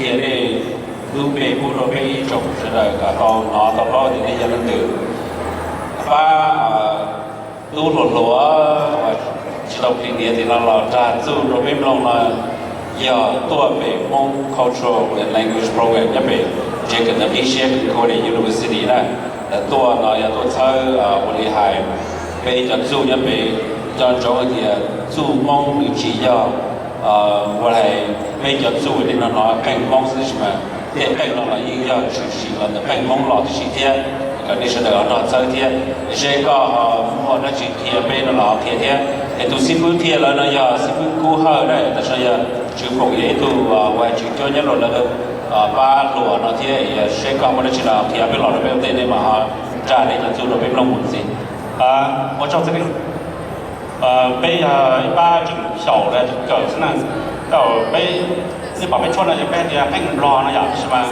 Qhia nej lub npe pub rau peb ib tsoom sawv daws kom tau hnov tau paub tias nej yog leej twg. Pab tub hluas hluas uas tsis tau plig niam tim no los nrog txuj rau peb mloog no yog tuaj pem Hmoob Cultural and Language Program nyob pem tsev kawm ntawv qib siab Concordia University na. Lawv tuaj no yog tuaj txhawb ua li hais peb cov txuj nyob pem, nco ntsoov hais tias txuj Hmoob nws tsis yog ua li hais peb cov txuj nej no hnov qeej Hmoob xwb, tab sis mas tej qeej no los yeej yog tshwm sim los ntawm qeej Hmoob los tib si thiab. Kom nej sawv daws ho nrog txhawb thiab, seb koj ho muaj dab tsi qhia peb no los ho qhia thiab. Es tus xib fwb qhia lawv no yog xib fwb Kub Hawj na, tab sis yog Tswv Foom yog ib tug uas tswv cuab nyob rau lawv pab hluas no thiab, seb koj muaj dab tsi los qhia peb los rau peb ua ntej nej mam ho nrog nej cov txuj rau peb mloog mus ntxiv. Ua tsaug txiv neej. Peb yog ib pab tseem xyaum los tseem kawm xwb na. Peb, nej pom peb tshuaj no ces peb hais tias qeej Nplog no yom, tab sis mas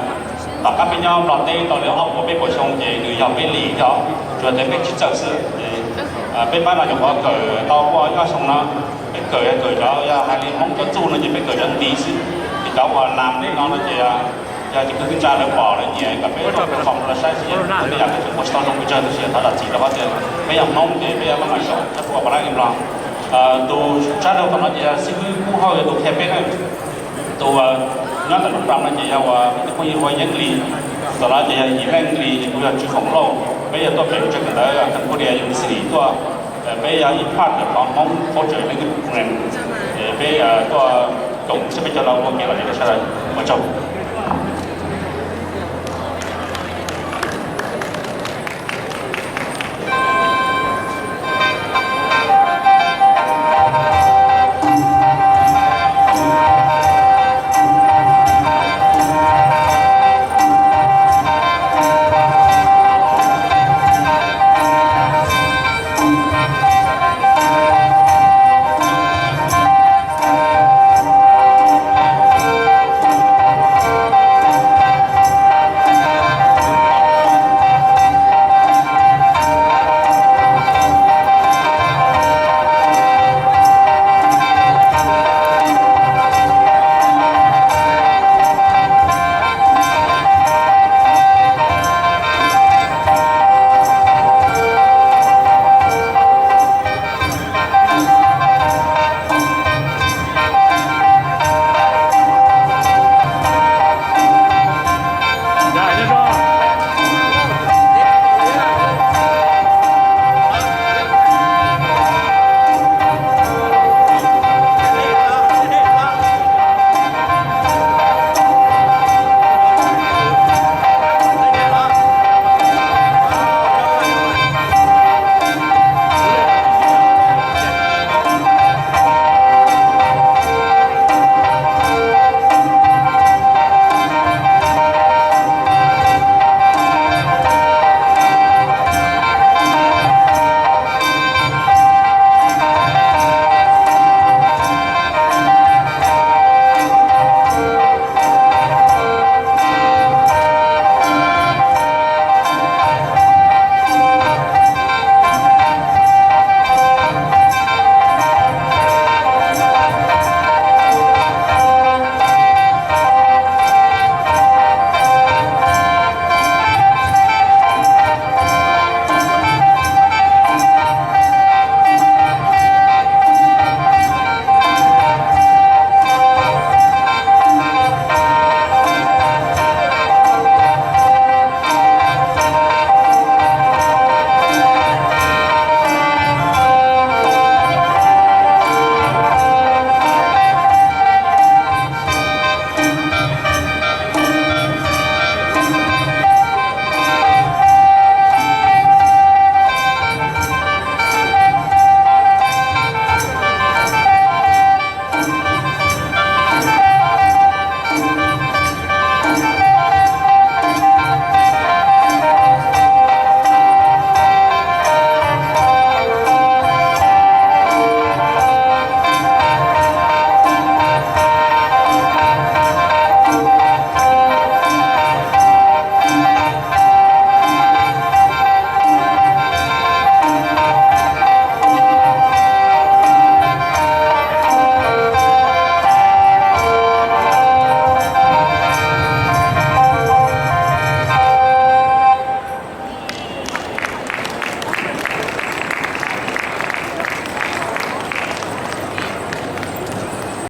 tom qab peb nyob Nplog teb tau li ob puas peb puas xyoo ces nws yog peb li yog, tsuas tias peb tsis txawj xwb. Ces peb pab no nyuam qhuav kawm tau muaj ob xyoo no, peb kawm kawm cov yog hais li Hmoob cov txuj no ces peb kawm cov nti xwb. Ces cov uas lam li no no ces yog ces kwv tij neej tsa lawv pom lawv nyiam kom peb ua khoom los saib xwb, tej yam peb tseem ua tsis tau zoo pes tsawg tab sis thov zam txim rau qhov tias peb yog Hmoob ces peb yuav maj mam xyaum txhob ua pom dab li Nplog. Tus tshab rau tom no ces yog xib fwb Kub Hawj tus qhia peb na. Tus nyob ntawm lub pram no ces yog uas phooj ywg Huab Yeeb Lis, tom no ces yog Yim Leej Lis, ces kuv yog Tswv Foom Lauj, peb yog tuaj pem tsev kawm ntawv Concordia University tuaj. Peb yog ib part of Hmoob Culture Language Program, peb tuaj koom saib peb cov no ua kev lom zem rau sawv daws. Ua tsaug.